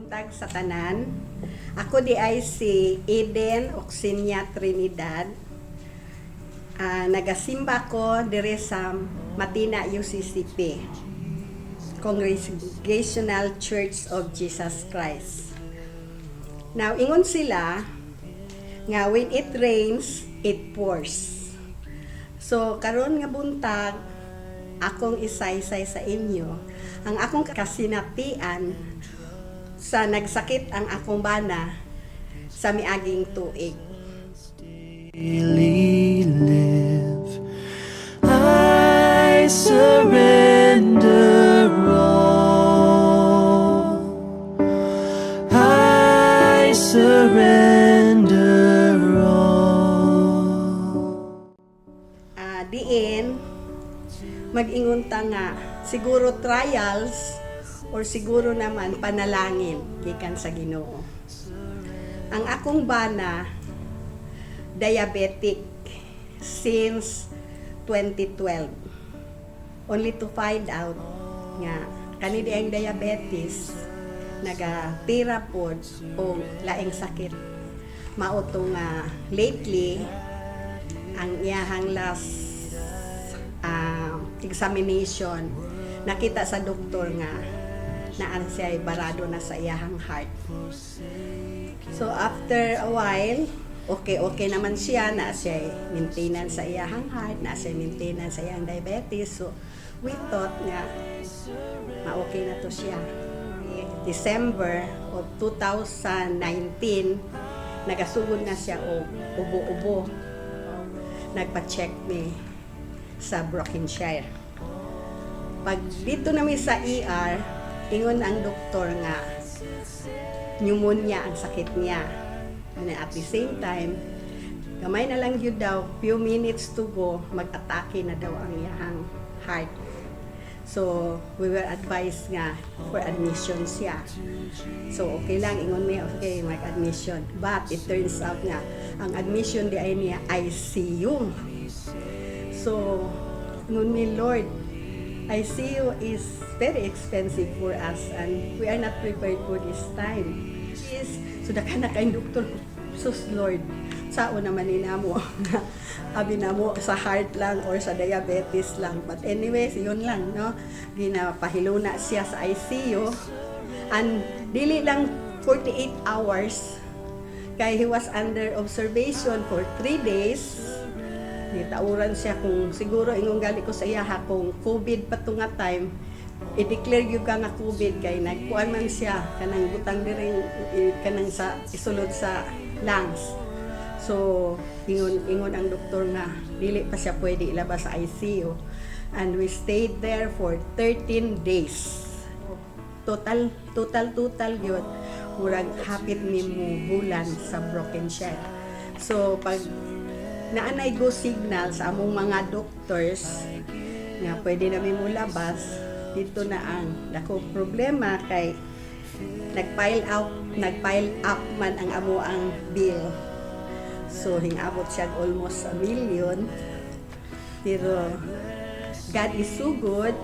Buntag sa tanan. Ako diay si Eden Oxinia Trinidad. Nagasimba ko dire sa Matina UCCP, Congregational Church of Jesus Christ. Now, ingon sila nga when it rains, it pours. So, karon nga buntag, akong isaysay sa inyo ang akong kasinatian sa nagsakit ang akong bana sa miaging tuig. Daily live. I surrender all. I surrender all. Diin mag-ingon ta nga siguro trials or siguro naman panalangin gikan sa Ginoo. Ang akong bana, diabetic since 2012. Only to find out nga kani ang diabetes nagatira pod og laing sakit. Mao to nga lately ang iyahang last examination, nakita sa doktor nga naan siya barado na sa iyahang heart. So after a while, okay okay naman siya, na siya maintenance sa iyahang heart, na siya maintenance sa iyang diabetes. So we thought nga ma-okay na to siya. December of 2019, nagasugod na siya og ubo-ubo. Nagpa-check mi sa Brokenshire. Pag dito namin sa ER, ingon ang doktor nga pneumonia ang sakit niya. And at the same time, gamay na lang yun daw, few minutes to go, mag-atake na daw ang iyahang heart. So, we were advised nga for admission siya. So, okay lang, ingon mi, okay, mag-admission. But it turns out nga, ang admission diay niya, ICU. So, ingon mi, "Lord, ICU is very expensive for us and we are not prepared for this time." Is, so daghan na kayong doktor. Sus Lord, sao naman ni namo? Abi namo sa heart lang or sa diabetes lang. But anyways, yun lang, no? Ginapahiluna siya sa ICU. And dili lang 48 hours, kay he was under observation for 3 days. Gitauran siya kung siguro ingon gali ko sa iya ha, kung COVID pa to nga time, i-declare gyud ka nga COVID kay nagkuan man siya kanang butang diri kanang sa isulod sa lungs. So ingon ingon ang doktor nga dili pa siya pwede ilabas sa ICU and we stayed there for 13 days. Total total total gyud, murag hapit mi mo bulan sa Brokenshire. So pag naanay go signal sa among mga doctors nga pwede na mi mo labas, dito na ang dako problema kay nag-pile up man ang amo ang bill. So hingabot siya almost 1 million. Pero God is so good.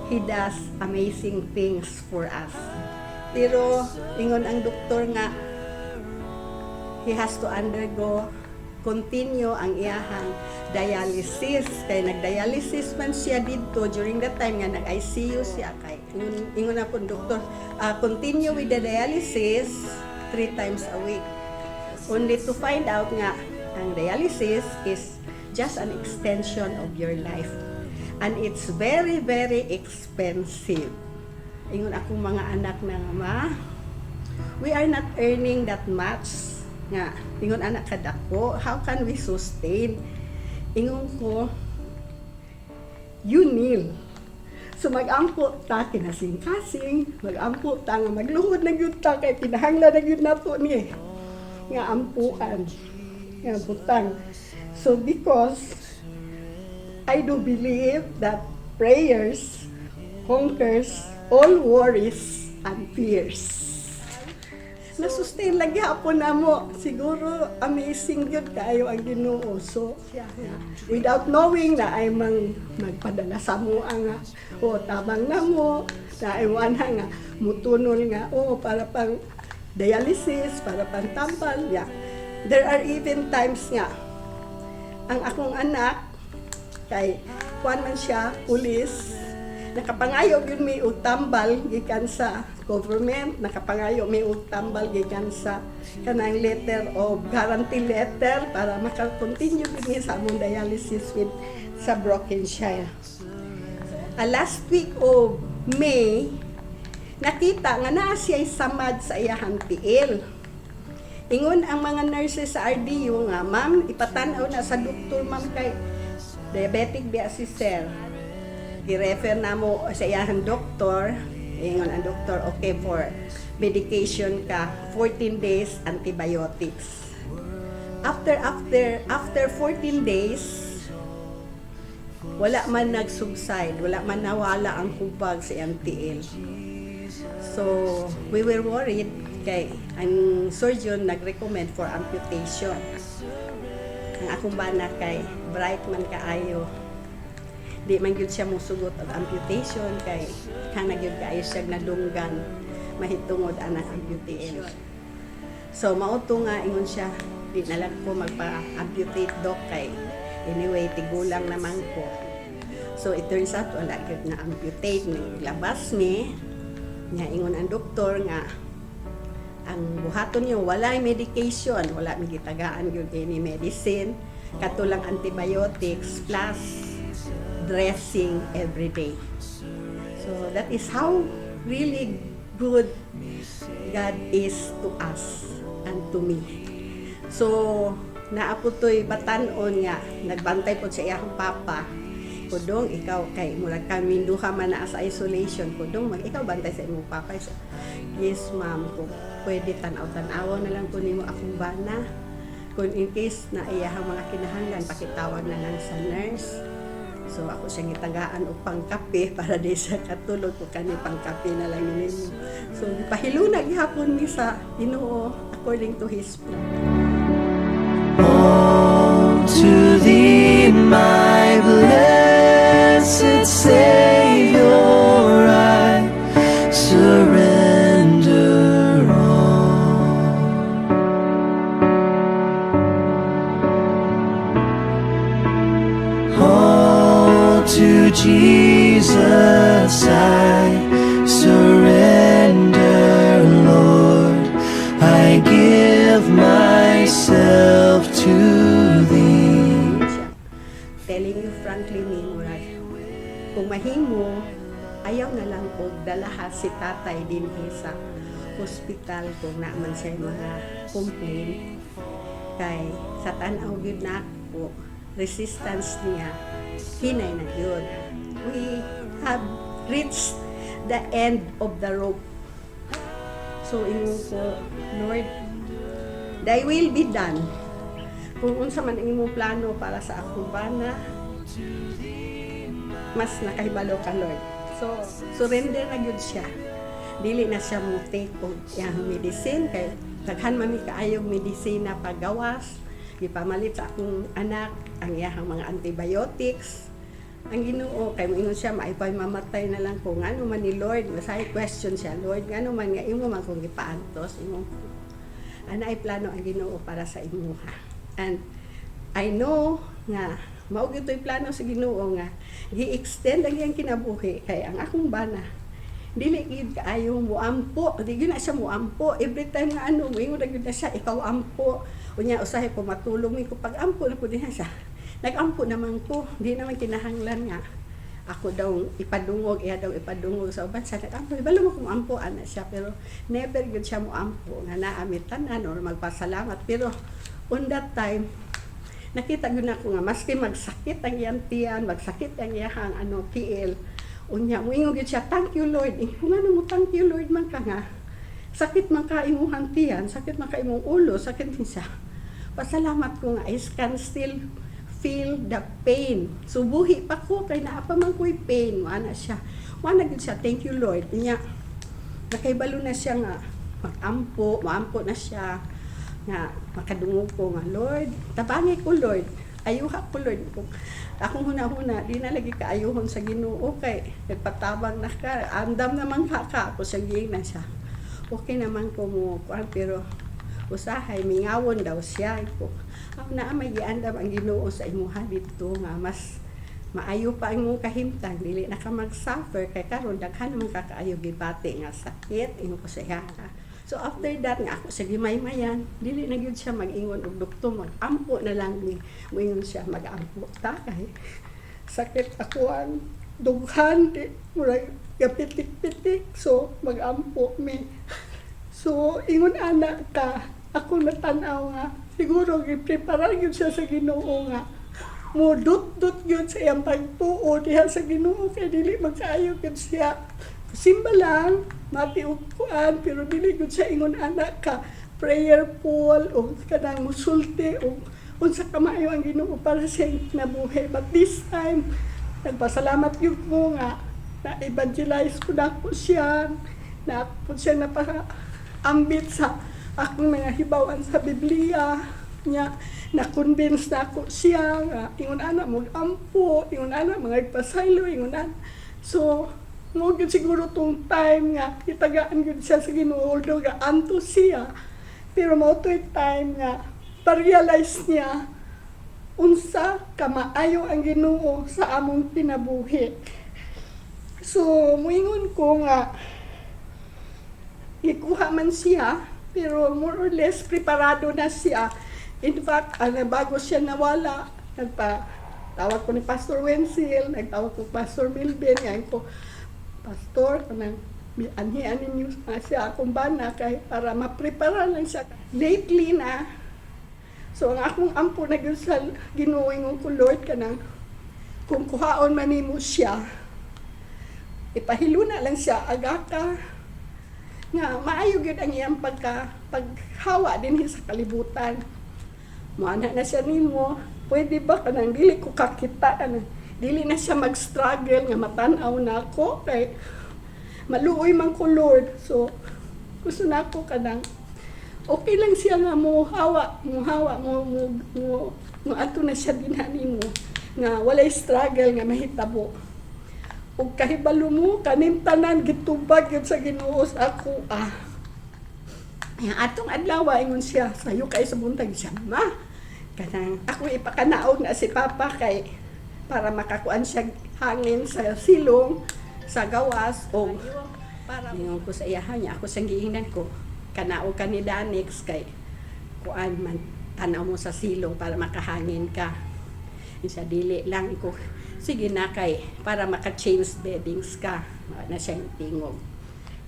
He does amazing things for us. Pero ingon ang doktor nga he has to undergo continue ang iyahang dialysis kay nag-dialysis man siya didto during that time nga nag-ICU siya, kay ingon na po doktor, continue with the dialysis three times a week, only to find out nga ang dialysis is just an extension of your life and it's very, very expensive. Ingon akong mga anak na, "Ma, we are not earning that much nga ingon anak kadako, how can we sustain?" Ingon ko, "You kneel. So magampo ta kinasing-kasing, magampo ta nga magluhod na gyud ta kay kinahanglan na gyud nato ni nga ampuan nga butang." So because I do believe that prayers conquers all worries and fears. Na-sustain lagi hapon namo. Siguro amazing gyud kaayo ang Ginoo. So, siya nga, without knowing na ay mang magpadala sa mo nga o tabang na mo na ay na nga mutunol nga o para pang dialysis, para pang tambal. Yeah. There are even times nga ang akong anak kay kuan man siya, pulis, nakapangayo gyud mi og tambal gikan sa government, nakapangayo mi og tambal gikan sa kanang letter of guarantee letter para maka-continue gyud mi sa among dialysis with sa Brokenshire. Last week of May, nakita nga naa siya samad sa iyahang tiil. Ingon ang mga nurses sa RDU nga, "Ma'am, ipatan-aw na sa doktor, ma'am, kay diabetic biya si sir." Gi-refer namo sa iyahang doktor. Ingon ang doktor, okay for medication ka, 14 days antibiotics. After 14 days, wala man nag-subside, wala man nawala ang hubag sa iyang tiil. So, we were worried kay ang surgeon nag-recommend for amputation. Ang akong bana kay bright man kaayo. Di man gyud siya musugot og amputation kay kana gyud kaayo siya nadunggan mahitungod anang amputation. So mao to nga ingon siya, "Di na lang ko magpa-amputate, doc, kay anyway tigulang naman ko." So it turns out wala gyud na amputate, naglabas mi nga ingon ang doktor nga ang buhaton niyo, wala medication, wala mi gitagaan gyud any medicine, kato lang antibiotics plus dressing every day. So that is how really good God is to us and to me. So naa po to'y batan-on nga nagbantay po sa iyang papa. "Kudong, ikaw kay murag kami duha man naa sa isolation, kudong, mag ikaw bantay sa imong papa." Siya, "Yes, ma'am, kung pwede tan-aw-tan-awa na lang ko nimo akong bana. Kung in case na iyahang mga kinahanglan, pakitawag na lang sa nurse." So ako siyang gitagaan og pangkape para di siya katulog ko, kani pangkape na lang ninyo. So gipahiluna gihapon mi sa Ginoo according to His plan. All to thee, my blessed Savior, I surrender all. All to Jesus I surrender, Lord. I give myself to thee. Siya. Telling you frankly ni murag, kung mahimo, ayaw na lang og dalaha si tatay dinhi sa hospital kung naa man siya mga complaint kay sa tan-aw gyud nako, resistance niya hinay na gyud. We have reached the end of the rope. So ingon ko, "Lord, thy will be done. Kung unsa man ang imong plano para sa akong bana, mas nakahibalo ka, Lord." So surrender na gyud siya. Dili na siya mo take og iyang medicine kay daghan man mi kaayog medisina paggawas. Gipamalit sa akong anak ang iyahang mga antibiotics. Ang Ginoo kay moingon siya, "Maipay mamatay na lang ko, ngano man ni Lord?" Masahi question siya, "Lord, ngano man nga imo man kong gipaantos?" Ingon ko, ana ay plano ang Ginoo para sa imuha. And I know nga mao gyud to'y plano sa Ginoo nga gi-extend ang iyang kinabuhi kay ang akong bana dili gyud kaayo muampo, di gyud na siya muampo. Every time nga ano, moingon na gyud na siya, "Ikaw ampo." Unya usahay ko matulog mi ko, pag ampo na pud niya siya, nag-ampo naman ko. Di naman kinahanglan nga ako daw ipadungog, iya daw ipadungog sa uban sa nag-ampo. "Ibalo mo kung ampo," ana siya, pero never gyud siya muampo nga naa mi tanan or magpasalamat. Pero on that time, nakita gyud nako nga maski magsakit ang iyang tiyan, magsakit ang iyang ano tiil, unya moingon gyud siya, "Thank you, Lord." Eh, kung ano mo, thank you, Lord man ka nga sakit man ka imuhang tiyan, sakit man ka imong ulo, sakit din siya. "Pasalamat ko nga I can still feel the pain. So buhi pa ko kay naa pa man ko'y pain." Ana siya. Wala gyud siya, "Thank you, Lord." Unya nakahibalo na siya nga Magampo, maampo na siya nga makadungog ko nga, "Lord, tabangi ko, Lord, ayuha ko, Lord." Kung akong huna-huna, di na lagi kaayuhon sa Ginoo kay nagpatabang na ka, andam naman ka ka ako sa giingnan siya. Okay naman ko mo kuan, pero usahay mingawon daw siya ko. Aw na may giandam ang Ginoo sa imuha didto nga mas maayo pa ang imong kahimtang, dili na ka mag-suffer kay karon daghan naman ka kaayo gibati nga sakit, ingon ko sa iya. So after that nga ako sa gimaymayan, dili na gyud siya mag-ingon og dukto, mag-ampo na lang mi. Moingon siya, "Mag-ampo ta kay sakit ako ang dughan, di murag gapitik-pitik, so mag-ampo mi." So ingon ana ka ako natanaw nga siguro gipreparar gyud siya sa Ginoo nga mo dut-dut gyud sa iyang pagtuo diha sa Ginoo kay dili magkaayo gyud siya. Simba lang, mati og kuan, pero dili gyud siya ingon ana ka prayerful o kanang musulti o unsa kamaayo ang Ginoo para sa iyang kinabuhi. But this time, nagpasalamat gyud ko nga na-evangelize ko na ako siya, na ako siya napaambit sa akong mga hibawan sa Biblia niya, na-convince na ako siya nga ingon ana mag-ampo, ingon ana mga pasaylo, ingon ana. So mo gyud siguro tong time nga itagaan gyud siya sa Ginoo, although ga anto siya, pero mao to'y time nga pa-realize niya unsa kamaayo ang Ginoo sa among kinabuhi. So muingon ko nga gikuha man siya, pero more or less preparado na siya. In fact, ano, bago siya nawala, nagpa tawag ko ni Pastor Wenzel, nagtawag ko Pastor Melvin, ngayon ko, "Pastor, kanang anhian ninyo nga siya akong bana kay para maprepara lang siya." Lately na, so ang akong ampo na gyud sa Ginoo, ingon ko, "Lord, kanang kung kuhaon man nimo siya, ipahiluna lang siya agaka nga maayo gyud ang iyang paghawa dinhi sa kalibutan. Moana na siya nimo, pwede ba kanang dili ko kakita, kanang dili na siya mag-struggle nga matan-aw na ako kay maluoy man ko, Lord." So gusto na ako kanang okay lang siya nga mo hawa mo hawa mo mo mo, mo ato na siya dinha nimo nga walay struggle nga mahitabo. Ug kahibalo mo, kaning tanan gitubag gyud sa Ginoo sa ako ah. Ang atong adlaw, ingon siya, sayo kay sa buntag siya, "Ma, kanang ako ipakanaog na si Papa kay para makakuan siya hangin sa silong sa gawas." O para ingon ko sa iya niya, ako siyang giingnan ko, "Kanaog ka ni Danix kay kuan man, tanaw mo sa silong para makahangin ka." Siya, "Dili lang ko." "Sige na, kay para maka-change beddings ka." Wala na siyang tingog.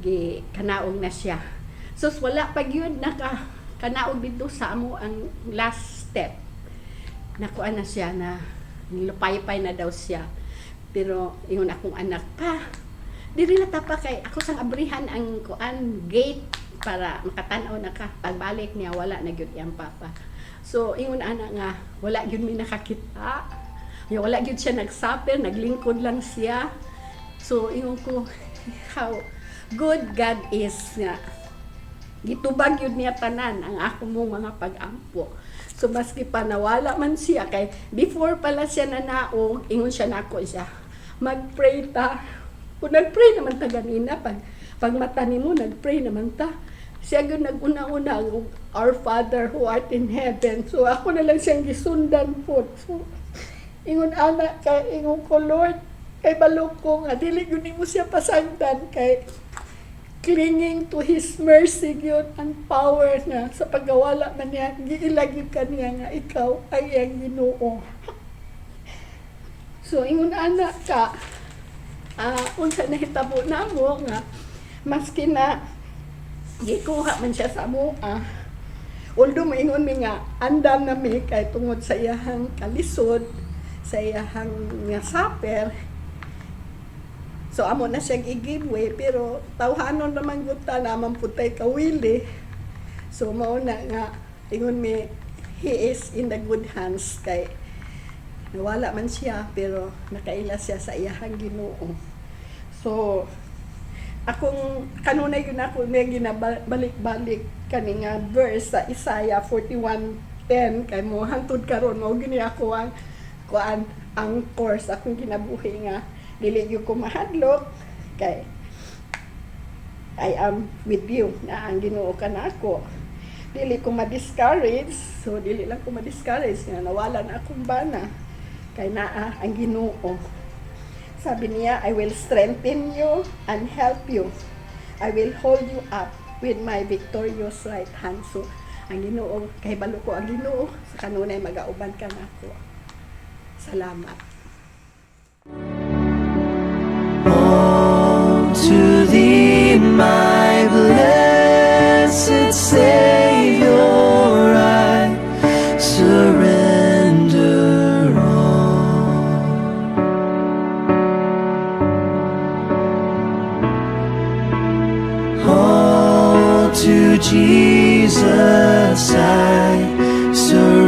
Gi kanaog na siya. So wala pa gyud naka kanaog dito sa amo ang last step. Nakuan na siya na nilupaypay na daw siya. Pero ingon akong anak pa, "Diri na ta pa kay ako sang abrihan ang kuan gate para makatan-aw na ka." Pagbalik niya, wala na gyud iyang papa. So ingon ana nga wala gyud mi nakakita. Ya, wala gyud siya nagsuffer, naglingkod lang siya. So ingon ko, how good God is nga gitubag yun niya tanan ang ako mong mga pag-ampo. So maski pa nawala man siya, kay before pala siya nanaog, ingon siya nako siya, "Mag-pray ta." Kung nag-pray naman ta ganina, pag mata nimo, nag-pray naman ta. Siya gyud nag-una-una og "Our Father who art in heaven." So ako na lang siyang gisundan po. So ingon ana kay ingon ko, "Lord, kay balo ko nga dili gyud nimo siya pasagdan kay clinging to His mercy gyud ang power na sa pagkawala man niya, giila gyud kaniya nga ikaw ang iyang Ginoo." So ingon ana ka unsa nahitabo namo nga maski na gikuha man siya sa amoa, although maingon mi nga andam na mi kay tungod sa iyahang kalisod, sa iyahang nga suffer. So amo na siyang i-give way, pero tawhanon naman gud ta, naman pud tay kawili. So mao na nga ingon mi, he is in the good hands kay nawala man siya pero nakaila siya sa iyahang Ginoo. So Akong kanunay gyud ako niya ginabalik-balik kani nga verse sa Isaiah 41:10 kay mo hangtod karon mao gyud ni ako ang kuan, ang course akong kinabuhi nga dili gyud ko mahadlok kay I am with you na ang Ginoo kanako. Dili ko ma-discourage, so dili lang ko ma-discourage nga nawala na akong bana kay naa ang Ginoo. Sabi niya, "I will strengthen you and help you. I will hold you up with my victorious right hand." So, ang Ginoo, kahibalo ko ang Ginoo, sa kanunay magauban kanako. Salamat. All to thee, my blessed Savior, I surrender all. All to Jesus I surrender.